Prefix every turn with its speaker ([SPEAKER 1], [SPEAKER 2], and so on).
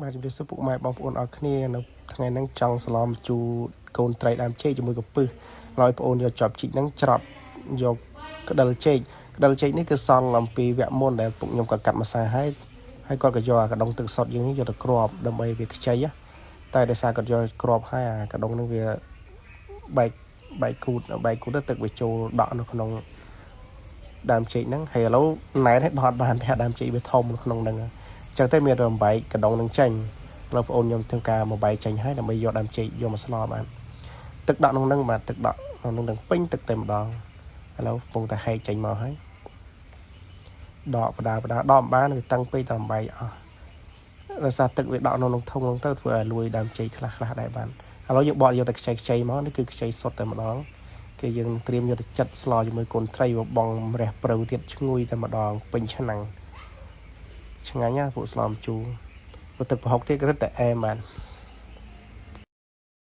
[SPEAKER 1] បាទជំរាបសួរពុកម៉ែបងប្អូនអរគ្នានៅថ្ងៃហ្នឹងចង់ស្លម្ជូរកូនត្រីដើមចេកជាមួយកំពឹសហើយបងប្អូនយកចប់ជីកហ្នឹងច្រត់យកក្តិលចេកក្តិលចេកនេះគឺសល់អំពីវគ្គមុនដែលពុកខ្ញុំក៏កាត់ម្សៅហើយហើយគាត់ក៏យកអាកដុងទឹកសុទ្ធយើងនេះយកទៅគ្របដើម្បីវាខ្ចីណាតែដោយសារគាត់យកគ្របហើយអាកដុងហ្នឹងវាបែកបែកគូតបែកគូតទៅទឹកវាចូលដក់នៅក្នុងដើមចេកហ្នឹងហើយឥឡូវណែនឲ្យដត់បានតែដើមចេកវាធំនៅក្នុងហ្នឹងអញ្ចឹងតែមានតែបំបែកកដុងនឹងចេញឥឡូវបងអូនខ្ញុំធ្វើការបំបែកចេញហើយដើម្បីយកដើមចេកយកមកស្លបានទឹកដក់ក្នុងហ្នឹងបាទទឹកដក់ក្នុងហ្នឹងនឹងពេញទឹកតែម្ដងឥឡូវកំពុងតែហែកចេញមកហើយដកបដាបដាដកមិនបានវាតឹងពេកតបំបែកអស់ដោយសារទឹកវាដក់នៅក្នុងធុងហ្នឹងទៅធ្វើឲ្យលួយដើមចេកខ្លះខ្លះដែរបានឥឡូវយើងបកយកតែខ្ចីខ្ចីមកនេះគឺខ្ចីសុទ្ធតែម្ដងគេយើងត្រៀមយកទៅចិតស្លជាមួយកូនត្រីបបងម្រះព្រៅទៀតឈ្ងុយតែម្ដងពេញឆ្នាំងឆ្ងាញ់ណាពួកស្លម្ជូរព្រោះទឹកប្រហុកទៀតក៏រឹតតែអែមបាន។